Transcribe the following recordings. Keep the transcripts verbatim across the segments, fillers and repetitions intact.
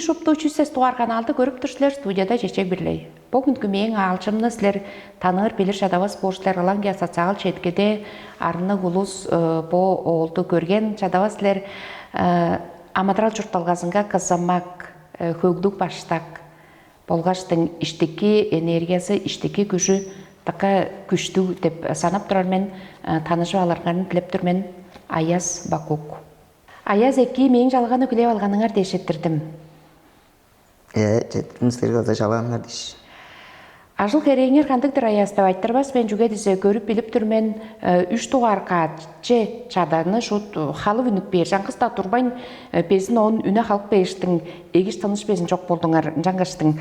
Шупту чүс сес дугаар каналды көрүп тур силер, студияда Чечек Бирлей. Бо хүнкү мээң аалчымны силер таныыр билир чадавас боор силер, ылаңгыя социал четкеде арныг улус бо оолду көрген чадавас силер. Амыдырал чуртталгазынга кызамак, хөглүг баштак болгаштың иштики энергиясы, иштики күжү дыка күштүг деп санап турар мен. Таныжып алырыңарын дилеп тур мен. Аяс Бакук. Аяс эки мээң чалганы хүлээп алганыңар дээш эрттирдим. Э, четтирдим силерге база чалааныңар дээш. Ажыл херээңер кандыг-дыр, Аяс, деп айтырбас мен, чүге дизе көрүп билип тур мен. Үч дугаар каатче чаданы шут халып үнүп бээр, чаңгыс-даа турбайн, безин оон үне халып бээштиң, эгиш тыныш безин чок болдуңар, ынчангаштың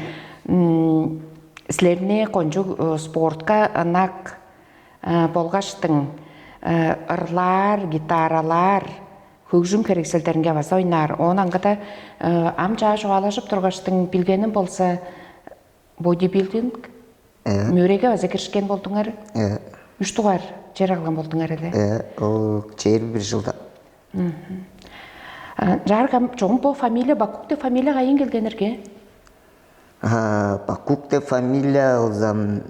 силерни кончуг спортка ынак болгаштың ырлаар, гитаралаар, хөгжүм херекселдеринге база ойнаар. Оон аңгыда ам чаа чугаалажып тургаштың билгеним болза, бодибилдинг мөреге база киришкен болдуңар. Үч дугаар чер алган болдуңар эле. Э, ол чээр бир жылда. Жаргам чогум бо фамилия, Бакук деп фамилия кайын келгенирге? Бакук деп фамилия олзам,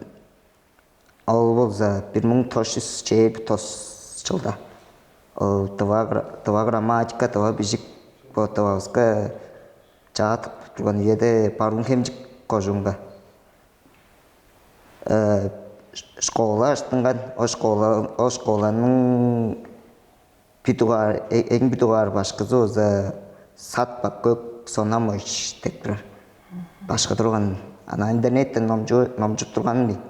ол болза бир муң тос чүс чээрби тос чылда. Ол тыва грамматика, тыва бижик, бо тывавыска чаатып турган үеде Барыын-Хемчик кожуунга школа аштынган. Ол школа, ол школаның бир дугаар, эң бир дугаар башкызы болза Сат Баккөк Сонамович деп турар. Башкы турган, ана интернеттен номчуп турганын дейм.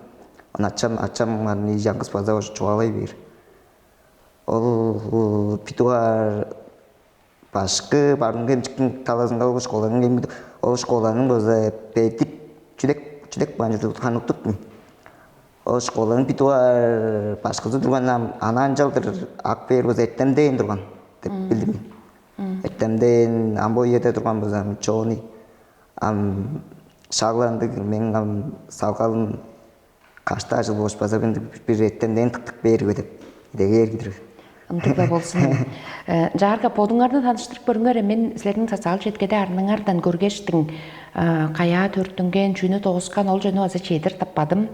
Аны ачам, ачам аны чаңгыс база чугаалай бээр. Ол бир дугаар башкы Барыын-Хемчиктиң талазынга, ол школаның, ол школаның база бедик чүдек, чүдек баан чүдүк хануктук. Ол школаның бир дугаар башкызы турган, ам ана ынчалдыр ак бээр болза, эртемден турган деп билдим. Эртемден ам бо үеде турган болза, ам чоону ам шагландыг, мээң ам салгалым кашта ажыл болуш база бир эртемден тыктык бээр үе деп идегээр кидир. Ындыг-ла болзун. Чаарга бодуңарны таныштырып көрүңер, мен силерниң социал четкеде арныңардан көргештиң, каяа төрүттүнген, чүнү доозган, ол чүнү база чедир таппадым.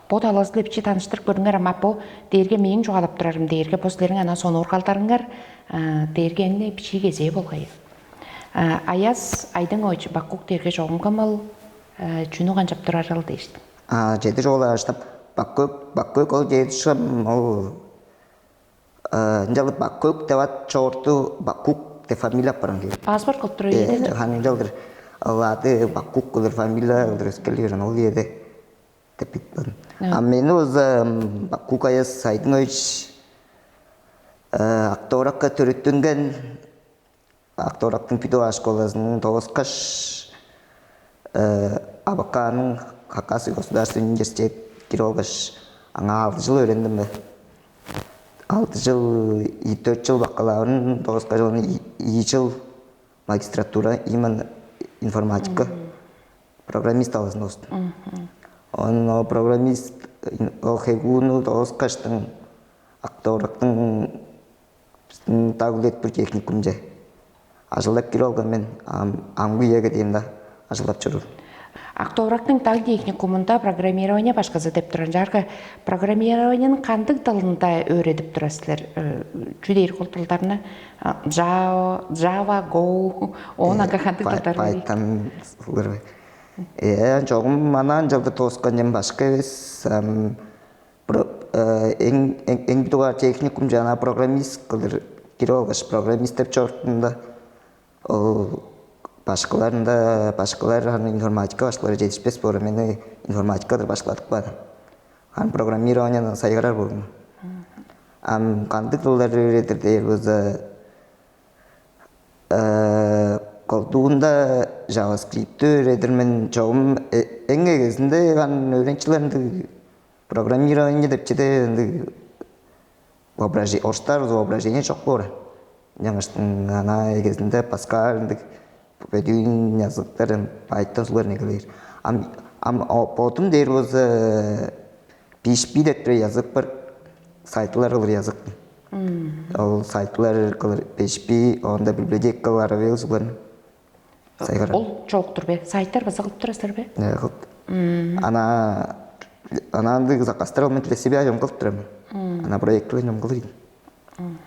Бо талазы-биле бичии таныштырып көрүңер, ама бо дээрге мээң чугаалап турарым дээрге, бо силерниң ана сонуургалдарыңар дээрге эң-не бичии кезээ болгай. Аяс Айдыңович Бакук дээрге чогум кымыл, чүнү канчап турарыл дээштиң. А, чеди чогул ааштап, Баккөк, Баккөк ол чеди шам ол ынчалып Баккөк деп ат чоорту Бакук деп фамилия апаран киир. Паспорт кылып тура ийден. Хан ынчалдыр алаады Бакук кылыр, фамилия кылыр өскели берген ол ийеде деп битпедим. А мени болза Бакук Аяс Сайдынович Акторакка төрүттүнген. Акторактың Пидуа школазының тоғысқаш, Абаканың Хакасый государственный университет кирип алгаш, аңаа алды жыл өөрендим бе. Алды жыл, төрт жыл бакалаврын тоғысқаш, ону ийи жыл магистратура, именно информатика, программист алызын достум. Он ол программист, ол хегууну тоғысқаштың акторактың Биздин Дагүлет бир техникумче ажылдап кирип алган мен. Амгы үеге дээм-даа ажылдап чоруур. Актоврактың даг техникумунда программирование башказы деп турар. Чаарга программированиенин кандыг дылында өөредип турар силер? Чүү дээр ол дылдарны? Java, Java, Go, оон ага кандыг дылдар бар? Python сылдыр. Э, чогум манаа ынчалдыр тооскан чем башка эвес. Эң эң дугаар техникум жана программист кылдыр кирип алгаш, программист деп чорудумда, ол башкыларында башкылар аны информатика башкылары жетишпес боор, мени информатикадыр башкыладып каан. Аны программированияны сайгарар болдум. Ам кандыг дылдар үйретир дээр болза, колдуунда JavaScript-ти үйретир мен чогум. Эң эгезинде аны өөренчилер ындыг программирование деп чеде ындыг воображение, орустар воображение чок боор. Жаңыштың ана эгезинде Паскаль ындыг бөдүүн языктар, Python сулар негелээр. Ам ам бодум дээр болза, PHP деп бир язык бар, сайтлар кылыр язык. Ол сайтлар кылыр PHP, онда библиотекалар авел сулар. Сайгарар. Ол чоок-тур бе? Сайттар база кылып турар силер бе? Э, кылып. Ана ана ындыг заказтар алмай, для себя чоңгулуп турам. Ана проектилер чоңгулур ийин. Ам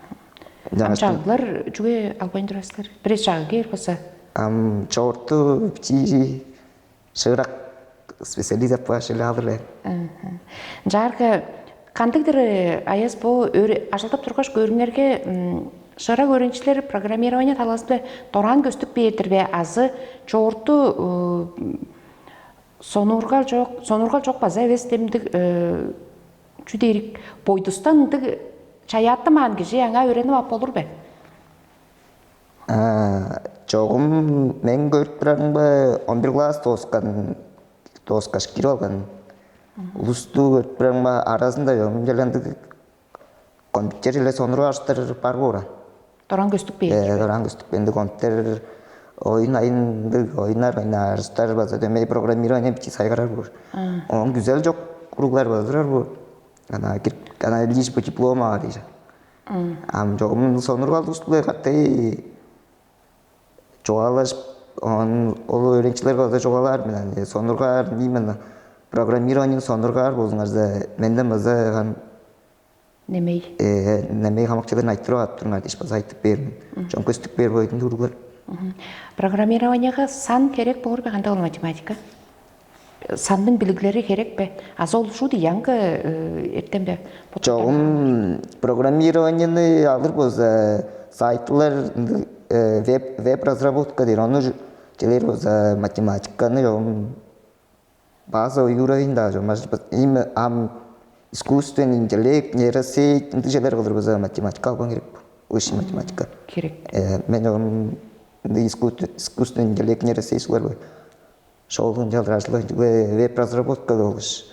Жаңаштың чагыглар чүге албайн турар силер? Бирээзи чагыг кээр болза. Ам чогурту бичии шыырак специалист аппааш эле алыр эле. Ынчаарга кандыг-дыр, Аяс, бо ажылдап тургаш көрүңерге, шыырак өөреникчилер программирование талазында дораан көстүк бээр-дир бе азы чогурту сонургал чок, сонургал чок база эвес демдик чү дээрик бойдустан ындыг чаяаттамаан кижи аңаа өөренип ап болур бе? Чогум мен көрүп турарымга он бир класс дооскан дооскаш кирип алган улусту көрүп турарымга аразында чогум чаландыг компьютер иле сонуруп алыштыр бар бооран. Дораан көстүк бээр. Э, дораан көстүк бенди компьютер оюн айындыг оюннар ойнаарыстар база дөмей программирование бичи сайгарар буур. Оон күзел чок уруглар база турар буур. Ана кирип ана лишь бы диплом аар дижа. Ам чогум сонуруп алдывыс биле каттай чугаалашып, ол өөреникчилерге база чугаалаар мен. Сонургаар именно программированиени сонургаар болзуңарза, менден база кан Немей. Э, немей хамакчыларын айтырып ап туруңар дээш база айтып бээр мен. Чон көстүк бээр бойдун уруглар. Программированияга сан керек боор бе, кандай ол математика? Санның билиглери керек бе? Азы ол шуут янга эртем бе? Чогум программированияны алыр болза, сайтлар, веб, веб-разработка дээр, ону желер болза математиканы чогум базовый уровень да чогум. Именно ам искусственный интеллект, нейросеть, ынды желер кылыр болза математика албаң керек. Высший математика. Керек. Мен чогум ынды искусстве- искусственный интеллект, нейросеть бар бой. Шоолугун чалдыр ажылдайн чүгле веб-разработкада болуш.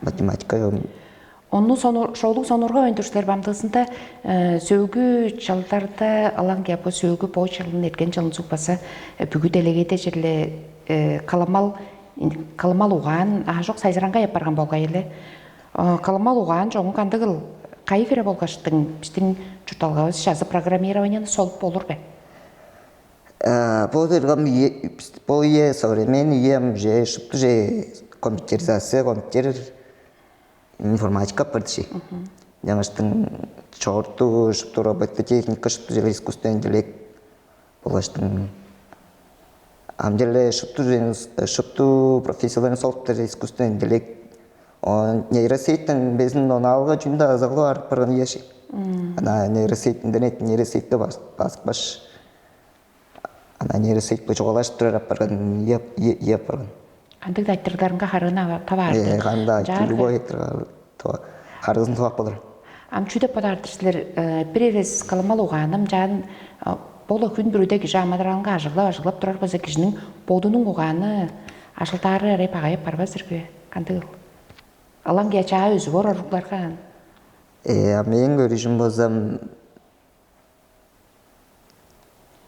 Математика чогум. Ону сонур шоолуг сонурга өндүрүшлер бамдыызында сөөгү чалдарда ылаң бо сөөгү бо чылын эрген чылын суг база бүгү делегейде черле каламал каламал угаан аажок сайзыраңгай апарган болгай эле. Каламал угаан чогун кандыгыл кайы кире болгаштың биздин чуртталгабыз чазы программированияны солуп болур бе? Бо дыргам бо ие современный ием же шупту же компьютеризация, компьютер информатика апарды ши. Жаңаштың чогурту шупту робототехника, шупту же искусственный интеллект болгаштың ам деле шупту шупту профессияларын солуптар искусственный интеллект. Нейросетьтің безин онаалга чүнү да азагылып арып барган ие ши. Ана нейросеть, интернет нейросетьке базып баш. Ана нейросеть бо чугаалашып турар апарган ие апарган. Кандыг дайтырларынга харыына таваарды. Канда любой харыызын тавап болур. Ам чүү деп бодаар-дыр силер? Бир эвес кылымал угааным чаан бола хүн бүрүде кижи амыдыралынга ажыглап ажыглап турар болза, кижиниң бодунуң угааны ажылдаары арай багайып барбас ирги? Кандыгыл? Ылаң кия чаа өзү боор оругларга. Э, а мээң көрүшүм болзам,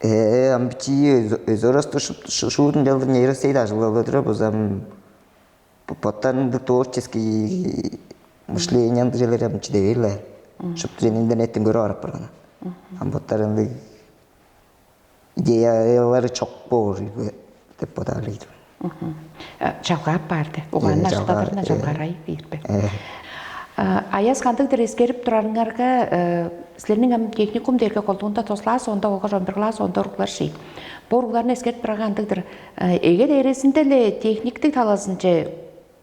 э, ам бичии өзү оросту шуут ынчалдыр нейросеть ажыглап турар болзам, боттарыңды творческий мышлениеңды желер ам чидевейла. Шупту интернеттен көрүп арап барган. Ам боттарыңды идеялары чок боор деп бодаар ийдим. Чалгаап баарды. Угааннар чалгаарай бээрбе? Аяс кандыгдыр эскерип турарыңарга, силерниң ам техникум дээрге колдуунда тос класс онда болгаш он бир класс онда уруглар ший. Бу уругларны эскерип турарга кандыгдыр эге дээрезинде-ле техниктик талазынче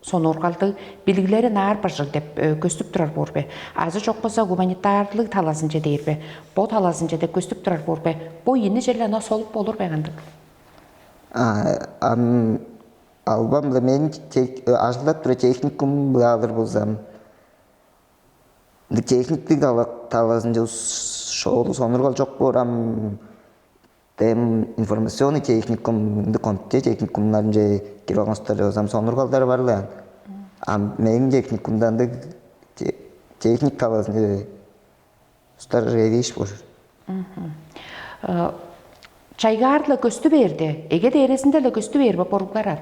сонуургалдыг билиглери наар быжыг деп көстүп турар боор бе? Азы чок болза гуманитарлыг талазынче дээр бе? Бо талазынче деп көстүп турар боор бе? Бо ийини черле ана солуп болур бе кандыг? Ам албам-ла мен ажылдап тура техникум алыр болзам, техниктик талазынче шоолу сонургал чок боор ам. Дем информационный техникум, ынды компьютер техникумнарынче кирип алган устар озам сонургалдары бар-ла. А мээң техникумда ындыг техник талазын устар эвээш болур. Чайгаар-ла көстү бээрде, эге дээрезинде-ле көстү бээр бо боруглар ар.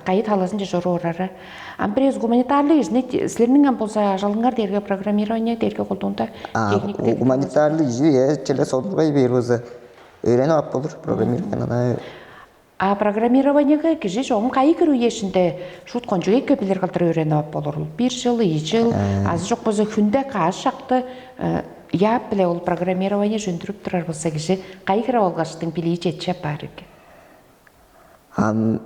Кайы талазынче чору орары. Ам бирээс гуманитарлык изни силерниң ам болза ажалыңар дээрге программирование дээрге колдуунда техниктер. Гуманитарлык изни челе сонургай бээр болза, Өөренип ап болур программирование. А программированиеге кижи чогум кайы кыруу иешинде шуут кончуг эки билир кылдыр өөренип ап болурул? Бир жыл, ийи жыл, азы чок болза хүнде каш шакты яап биле ол программирование чөндүрүп турар болза, кижи кайы кыра болгаштың билии четчи апаар экен? Ам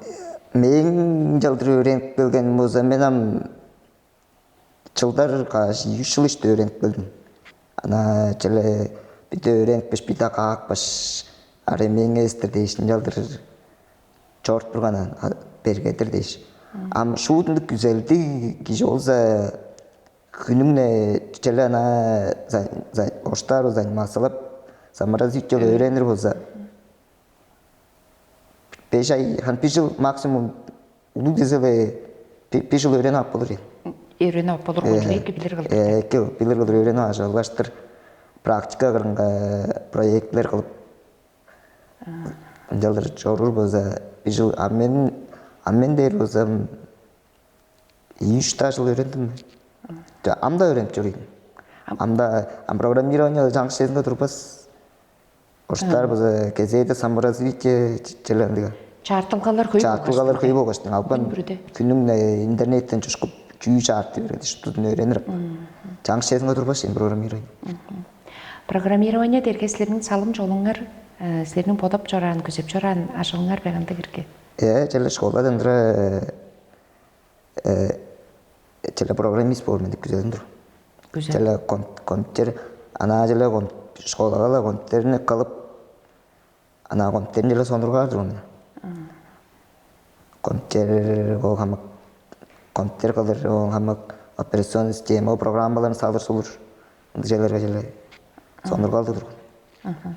мээң чалдыр өөренип келген болза, мен ам чылдар каш, үч жыл иште өөренип келдим. Ана чылы бирде өөреникпеш, бирде каапкаш, ары мээң эстер дээш, ынчалдыр чоруп турган бергедир дээш. Ам шуудунук күзелдиг кижи болза, хүнүңне чылы ана оштаар заниматься кылып, саморазвитие өөренир болза, беш ай, хан бир жыл максимум, улуг дезеле бир жыл өөренип ап болур ийин. Өөренип ап болур, кончуг эки билир кылдыр. Эки билир кылдыр өөренип ажыглаштыр, практика кырынга проектилер кылып, ынчалдыр чоруур болза, бир жыл. А мен а мен дээр болзам, ийи-үш даа жыл өөрендим. Ам-даа өөренип чоруйн. Ам-даа ам программирование чаңгыс чезинге турбас. Оштар база кезээде саморазвитие челендига. Чаартылгалар хөй. Чаартылгалар хөй болгоштуң албан. Күнүң интернеттен чушкуп, чүү чаартып берген, шуптузун өөренип. Чаңгыс чезинге турбас сен программирование. Программирование дерге силерниң салым чолуңар, силерниң бодоп чораан, күзеп чораан ажылыңар бе, кандыг ирге? Э, черле школада ындыра э, черле программист болур мен деп күзедим тур. Күзеп. Черле компьютер, ана черле школага ла компьютерни кылып, ана компьютерни черле сонургаар турган мен. Компьютер ол хамык, компьютер кылыр ол хамык, операционный система, ол программаларын салыр сулур. Ындыг черлерге черле сонургалдыг турган.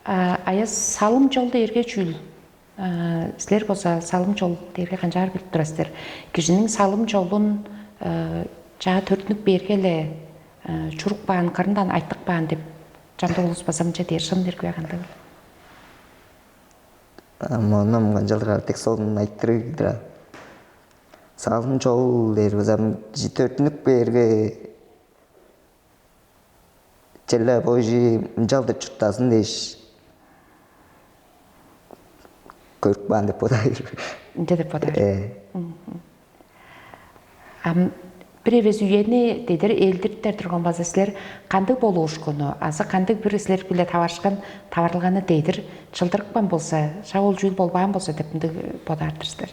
Аяс, салым чол дээрге чүүл? Силер болза салым чол дээрге канчаар билип турар силер? Кижиниң салым чолун чаа төрүттүнүп бээрге-ле чурук баан, кырындан айтык баан деп чамдык улус база мынча дээр, шын дерге кандыг? Мону канчалдыр артык солун айтырыг-дыр. Салым чол дээр база кижи төрүттүнүп бээрге, черле божи ынчалдыр чурттазын дээш көрүп каан деп бодаар. Ынча деп бодаар. Э. Ам бир эвес үени дедир ээлдириптер турган база силер кандыг болуушкуну азы кандыг бир силер биле таварышкан таварылганы дедир чылдырыпкан болза, шак ол чүүл болбаан болза деп ындыг бодаар-дыр силер?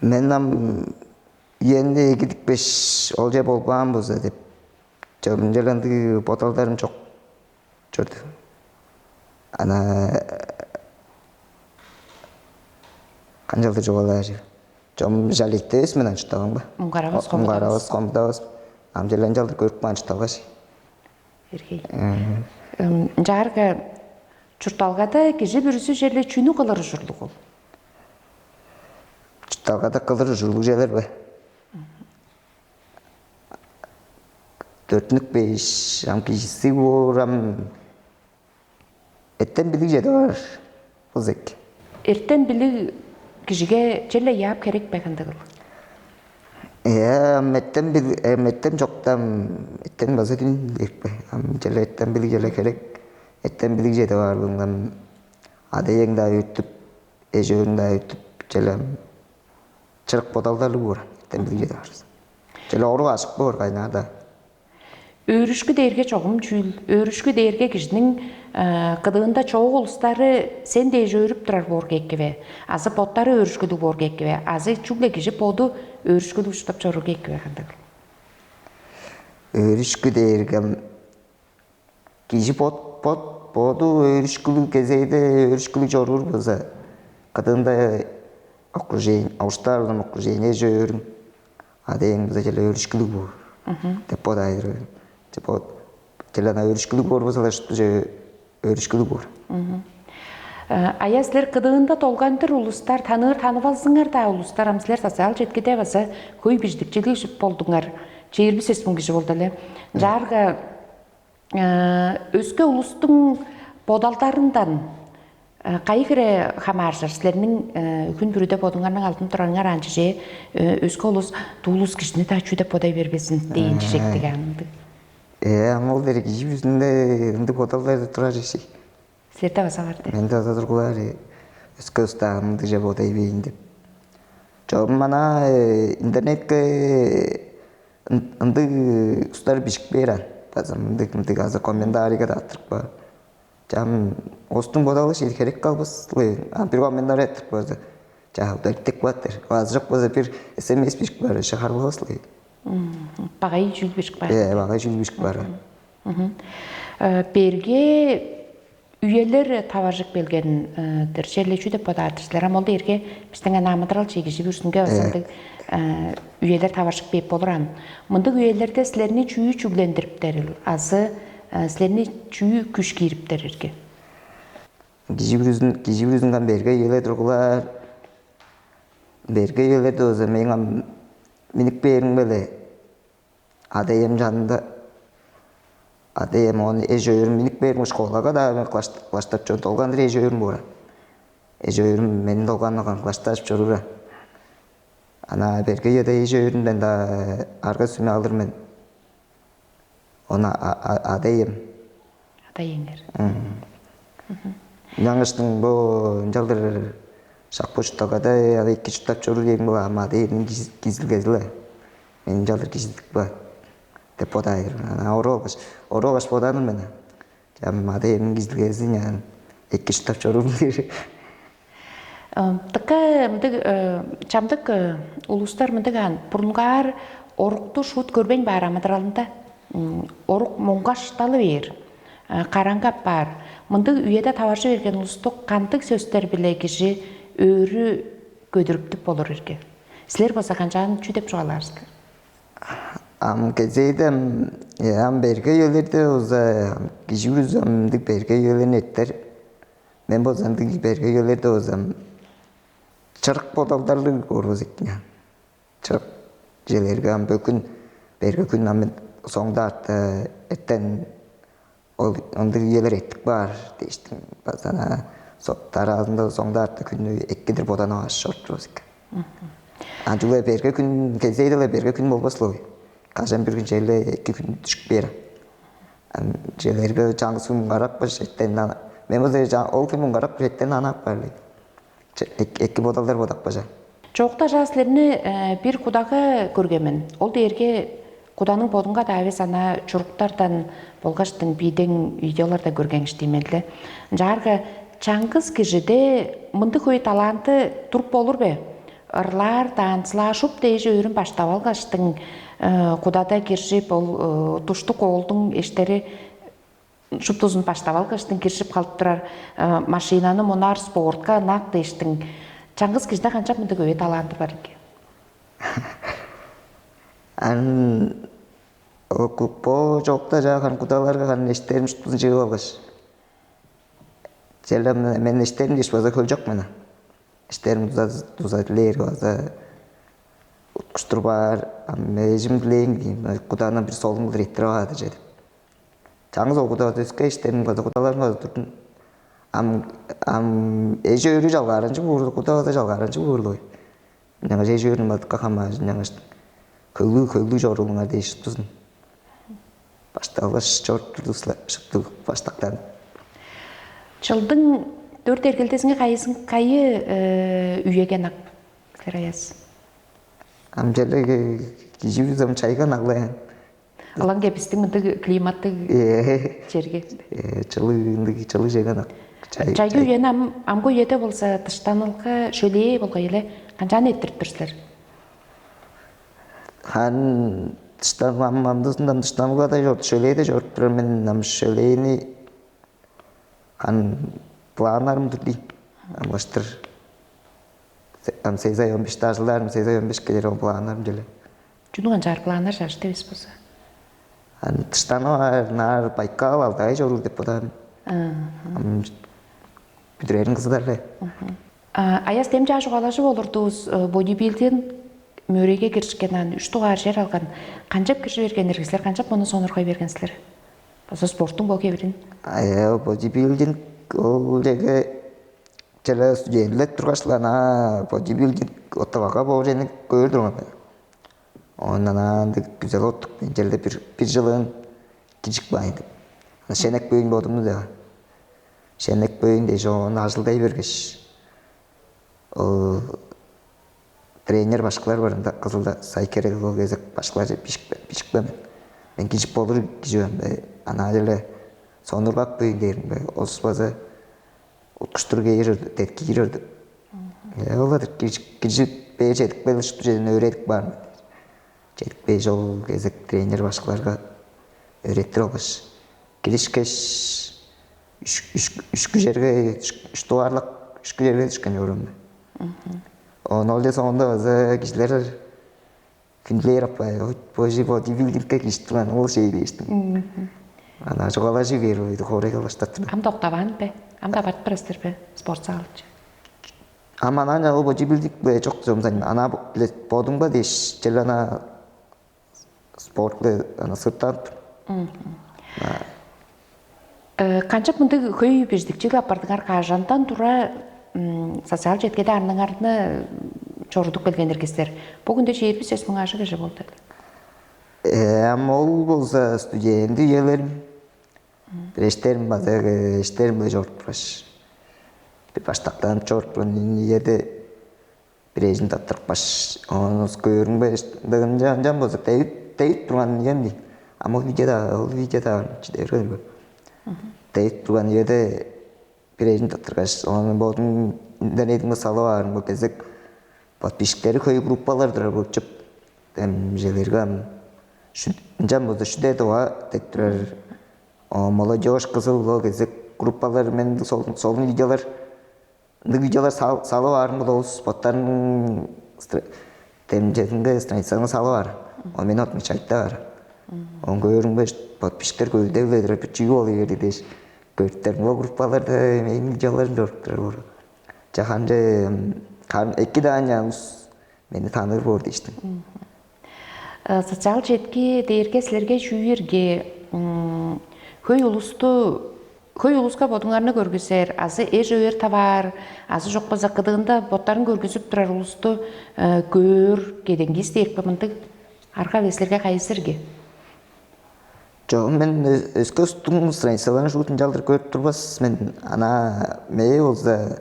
Мен ам үени эгидипкеш, олче болбаан болза деп, чөмүнчелендиг бодалдарым чок чорду. Ана канчалдыр чугаалаар чүве? Чом жаликтевес мен ынчыттавам ба? Муңгарабас, хомудавас. Муңгарабас, хомудавас. Ам черле ынчалдыр көрүп каан чытталгаш. Эргей. Ынчаарга чуртталгада кижи бүрүзү черле чүнү кылыр ужурлуг ол? Чуртталгада кылыр ужурлуг чүвелер бе? Төрүттүнүп кээш, ам кижизиг боор, ам эртем билиг чеде баар болза эки. Эртем билиг кижиге черле яап керек бе, кандыгыл? Э, ам эртем билиг, ам эртем чокта, ам эртем база дүн деп бе? Ам черле эртем билиг черле керек. Эртем билиг чеде баар болган, ада-иең-даа үттүп, эжи-өөрүң-даа үттүп, черле ам чырык бодалдарлыг боор, эртем билиг чеде баар. Черле орук ажык боор кайнаар-даа. Өөрүшкү дээрге чогум чүүл? Өөрүшкү дээрге кижиниң кыдыында чоок улустары сен дээш өөрүп турар боорга эки бе? Азы боттары өөрүшкүлүг боорга эки бе? Азы чүгле кижи боду өөрүшкүлүг уштап чорурга эки бе, кандыгыл? Өөрүшкү дээрге кижи бот бот боду өөрүшкүлүг кезээде өөрүшкүлүг чоруур болза, кыдыында окружение, уштаар улам окружение чөөрүң, а дээн база черле өөрүшкүлүг боор деп бодаар. Черле ана өөрүшкүлүг боор болза, шупту чүве өөрүшкүлүг боор. Ая, силер кыдыында долгандыр улустар, таныыр танывалзыңар-даа улустар, ам силер социал четкиде база хөй бижидикчилиг болдуңар. Чээрби сес муң кижи болду эле. Ынчаарга өске улустуң бодалдарындан кайы хире хамааржыр? Силерниң хүн бүрүде бодуңарның алдын турарыңар аан чижээ, өске улус: «Дуу улус кижини-даа чүү деп бодай бербезин» дээн чижектиг аан ындыг. Э, ам ол дери кижи бүрүзүнде ындыг бодалдар турар иши. Силерде база бар де. Менде база тургулаар, өске устаамдыже бодай бейин деп. Чогум мана интернетке ындыг устар бижик бээр ан. База мындыг мындыг азы комментарийге да аттырып каар. Чам остуң бодалы шил херек калбас. А бир комментарий аттырып каарза, чаа бертик баттыр. Азы жок болза бир смс бижик бар, шыгарылабас. Багай чүүл бижик бар. Э, багай чүүл бижик бар. Берге үелер таваржык белген-дир. Черле чүү деп бодаар-дыр силер? Ам ол дээрге бистиң ана амыдырал чегижи бүрүзүнге база ындыг үелер таваржык бээп болур ам. Мындыг үелерде силерни чүү чүглендириптерил азы силерни чүү күш киириптер ирги? Кижи бүрүзүн кижи бүрүзүн кам берге үелер тургулаар. Берге үелерде болза мээң ам минип бээриң беле ада-ием чанында ада-ием ону эш-өөрүм минип бээрим школага-даа кылаштап чон долгандыр эш-өөрүм буура. Эш-өөрүм мени долганнаган кылаштаажып чоруура. Ана берге ыяда эш-өөрүмден-даа арга сүме алыр мен. Ону ада-ием. Ада-иеңер. Ынчангаштың бо ынчалдыр шак бо чуртталгада ада эки чурттап чоруур дээриң бо ам ада-иемниң кизилгези-ле. Мен ынчалдыр кижизидик ба деп бодаар мен. Орук алгаш, орук алгаш бодааным мен. Чам ада-иемниң кизилгези няан эки чурттап чоруур дээр. Дыка мындыг чамдык улустар мындыг аан бурунгаар орукту шуут көрбейн баар амыдыралында. Орук муңгашталы бээр, караңгап баар. Мындыг үеде таваржы берген улусту кандыг сөстер-биле кижи өөрү көдүрүптүп болур ирге? Силер болза канчаан чүү деп чугаалаар силер? Ам кезээде ам берге үелерде болза кижи бүрүзү ам мындыг берге үелерин эртер. Мен болза ындыг берге үелерде болзам чырык бодалдарлыг орбус экен. Чырык желерге ам бөгүн берге күн ам соңда артта эртен ол ындыг үелер эттик баар дээштиң. Базана дараазында соңда артта күнү эккидир боданып аш чоруппус экен. Ам чүгле берге күн кезейде эле берге күн болбос улуг. Кажан бир күн черле эки күн түшүп бээр. Ам желерге чаңгыс күн карапкаш эттен мен болза ол күн карапкаш эттен анап каар эле. Эки бодалдар бодап бажа. Чоокта чаа силерни бир кудага көрген мен. Ол дээрге куданың бодунга-даа эвес ана чуруктардан болгаштың биидең видеоларда көрген иштиимелде. Ынчаарга чаңгыс кижиде мындыг хөй таланты туруп болур бе? Ырлаар, танцылаар, шуп дээш өөрүн баштап алгаштың кудада киржип, ол туштук оолдуң эштери шуптузун баштап алгаштың киржип калып турар машинаны мунаар спортка ынак дээштиң. Чаңгыс кижиде канчап мындыг өйе талаанды бар экен? Ан бо чокта жааган кудаларга ган эштерим шуптузун чыгып алгаш, черле мен эштерим дээш база хөлчок мен. Эштерим дуза дуза дилээр база уткуштур баар. Ам эжим дилээң дейм, кудаандан бир солун кылдыр эттирип аар дижи. Чаңгыс ол кудавас өске иштерим кылдыр кудаларым кылдыр турдум. Ам ам эже өрү жалгааранчы буурлуг, кудаваза жалгааранчы буурлуг. Ынчангаш эже өрүн бадыкка хамаажы ынчангаш хөглүү хөглүү чорулуңар дээш шыптызын. Башталгаш чоруп турдувус-ла шыптыг баштактан. Чылдың дөрт эргелдезинге кайызын кайы үеген ак силер аяс? Ам черле кижи бизем чайган аглаян. Ылаңге бистиң мындыг климаттыг Э, черге. Э, чылы ындыг чылы чайган ак. Чай. Чайгы Чай. Үени ам амгы үеде болза дыштанылга шөлээ болгай эле канчаан эрттирип тур силер? Хан дыштан ам амдысындан дыштанылга да чорду, шөлээ да чоруп турар мен ам шөлээни Хан планнарым турдий. Амгыштыр ам сезай он беште ажылдаарым, сезай он бешке дээр ол планнарым деле. Чүнү канчаар планнар чарышты эвес болза? Ан тыштанып аар наар байкал алдай чоруур деп бодаар. Ам бүдүрээрин кызыдар эле. Аяс дем чаа чугаалажып олурдувус бодибилдинг мөрейге киришкен ан үч дугаар чер алган. Канчап киржи берген эргислер, канчап муну сонургай берген силер? База спорттуң бо кебирин. Ая бодибилдинг ол жерге чела студентлер тургаш ана бодибилдинг оттавага бо жерни көөр турган мен. Ондан андык күзел оттук мен жерде бир бир жылын кижик баайды. Шенек бөйүн бодумну да. шенек бөйүн дээш, оон ажылдай бергеш, ол тренер башкылар бар ында Кызылда, Сайкерек, ол кезек башкылар бижикпе бижикпе мен. Мен кижип болур кижи мен бе? Анаа эле сонургап бөйүн дээрим бе? Олус база уткуштур кээр деткиир орду. Оладыр кижип бээр чедип келишту чедин өөредип баар. Чедип бээш ол кезек тренер башкыларга өөреттир алгаш, киришкеш, үшкү черге, үш дуваарлак үшкү черге түшкен чорумда. Оон ол соонда база кижилер хүндүлээр аппай, божи бодибилдингке кириштип ан ол шей дээштим. Ана чугаалажы бээр ойду хоорайга баштаттым. Ам доктаваан бе? Ам да барып турасыздар бе? Спорт залчы. Ам анан ол бодибилдинг бе жок жомзан ана бодуңба дээш, жел ана спортлу ана сыртаан тур. Э, Канчап мындыг хөй бирдикчилиг апардыңар, кажандан тура м, социал четкеде арныңарны чорудуп келген эргестер? Бу күндө чээрби сес муң ажыг эже болду. Э, ам ол болза студент үелерим. Бир эштерим база эштерим биле чорудуп тургаш, бир баштактанып чорудуп турган үеде бирээжин таптырыпкаш, ону көөрүңбе ынчан болза девип девип турган үем дейт. Ам ол видеода ол видеода чиде берген. Девип турган үеде бирээжин таптыргаш, ону бодум интернетиме салып аарым бо кезек подписчиктери хөй группалар турар болчуп, эм желерге ам ынчан болза шүде дуга деп турар. Молодежь кызыл ол кезек группалар мен солун видеолар ындыг видеолар салып аарым ол олус боттарының демчезинге страницаңа салып аар. Ол мени отмечать деп аар. Он көөрүңбе подписчиктер көбүдеп эле бир чүү болуй берди дээш, көрүптер ол группаларда мээң видеоларым чоруп турар. Жаханче карын эки даан улус мени тааныр боор дээштиң. Социал четки дээрге силерге чүү эрге хөй улусту хөй улуска бодуңарны көргүзер азы эш өөр таваар азы жок болза кыдыында боттарын көргүзүп турар улусту көөр кедеңгис дээрпе мындыг арга эвеслерге кайызырги? Жок, мен өске улустуң страницаларын шуут ынчалдыр көрүп турбас мен. Ана мээ болза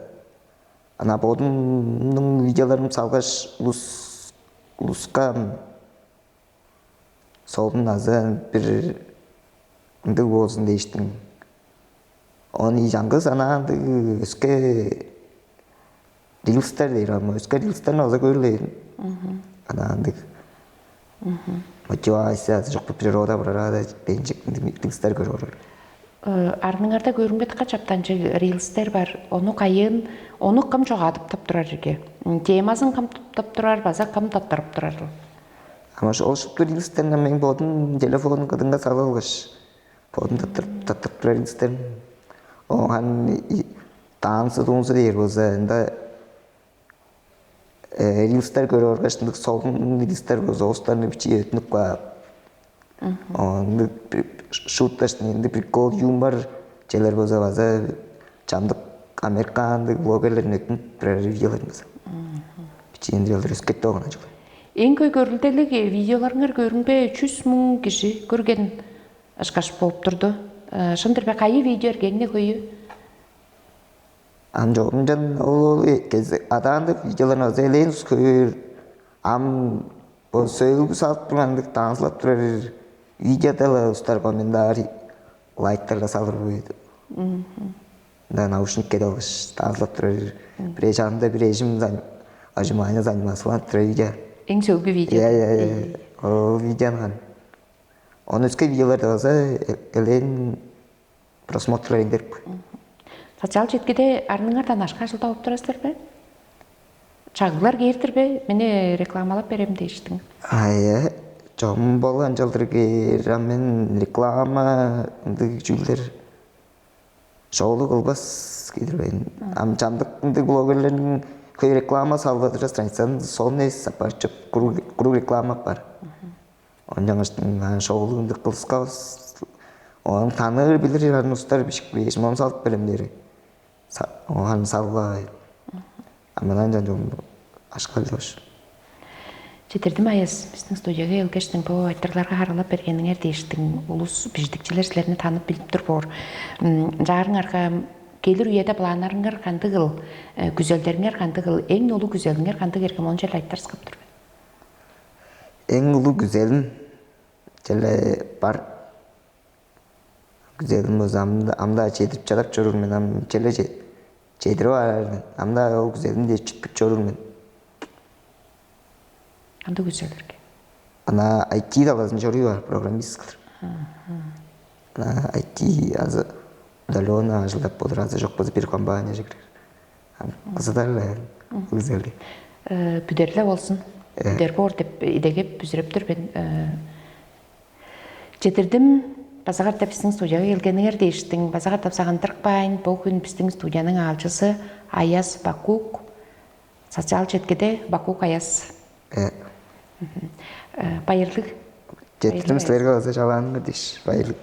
ана бодумнуң видеоларым салгаш улус улуска солун азы бир ындыг болзун дээштиң. Ону чаңгыс ана ындыг өске рилстер дээр ам өске рилстерни алза көрүлээн. Ана ындыг мотивация азы жок природа бурарада бенчик рилстер көрүп орар. Арныңарда көрүнбет кач аптанчыг рилстер бар. Ону кайыын ону кым чогадып таптырар ирге? Темазын кым таптап турар база кым таптырып турар? Ама ол шупту рилстерни мен бодум телефонум кыдынга салып алгаш, бодум таптырып турар рилстерим. Оон танцы дуунсу дээр болза ында рилстер көрүп алгаш ындык солун рилстер болза остарны бичии өтүнүп каап. Ындык шутташ ындык прикол юмор челер болза база чамдык американдык блогерлерин өтүнүп турар видеоларын база. Бичии ындык өскетти болган ажыл. Эң көй көрүлделиг видеоларыңар көрүнбе чүс муң кижи көрген ышкаш болуп турду. Шындыр бе кайы видео эргеңне көйү? Ам чогумчан ол адаандык видеоларны база элээн көөр. Ам бо сөөлгү салып турган ындыг танцылап турар видеода-ла устар комментарий лайктарга салыр буйду. Да наушникке алгаш танцылап турар. Бирээ жанында бир эжим ажымаайна заниматься кылып турар видео. Эң сөөлгү видео. Иә иә иә. Ол видеону ону өске видеоларда база элээн просмотрлар эңдерип кой. Социал четкиде арныңардан ашка ажылдап алып турасыздар бе? Чагыглар кээрдир бе? Мени рекламалап берем дээштиң. Ая, чогум болган чылдыр кээр, а мен реклама ындыг чүүлдер шоолу кылбас кидирбейн. Ам чамдык ындыг блогерлерниң хөй реклама салбадыра страницаны сонный апарчып куруг реклама бар. Оон жаңаштың шоулуг ындыг кылыскавыс. Оон таныыр билир ыран устар бишик бээш мону салып беремдери. Оон салбай. А мындан жан жон ашкал дош. Четирдим аяс биздин студияга келгештиң бу айтырларга харылап бергениңер дээштиң улус биждикчилер силерни танып билип тур боор. Жаарыңарга Келир үеде планнарыңар кандыгыл, күзелдериңер кандыгыл, эң улуу күзелиңер кандыг эргем, ону черле айтырыскап тур мен. Эң улуу күзелим черле бар. Күзелим болза амда амда чедирип чадап чоруур мен, ам черле чедирип аар мен. Амда ол күзелимде чүткүп чоруур мен. Кандыг күзелдерге? Ана I T талазын чоруур, программист кылыр. Ана I T азы удаленно ажылдап болур, азы чок болза бир компанияже кирер. Кызыдар күзелге. Бүдерле болсун. Бүдер боор деп идегеп бүзүреп тур мен. Чедирдим база катап биздин студияга келгениңер дээштиң. База катап сагындырыкпайн, бу күн биздин студияның аалчысы Аяс Бакук, социал четкиде Бакук Аяс. Э, Байырлыг. Четтирим силерге база чалааныңар дээш, байырлыг.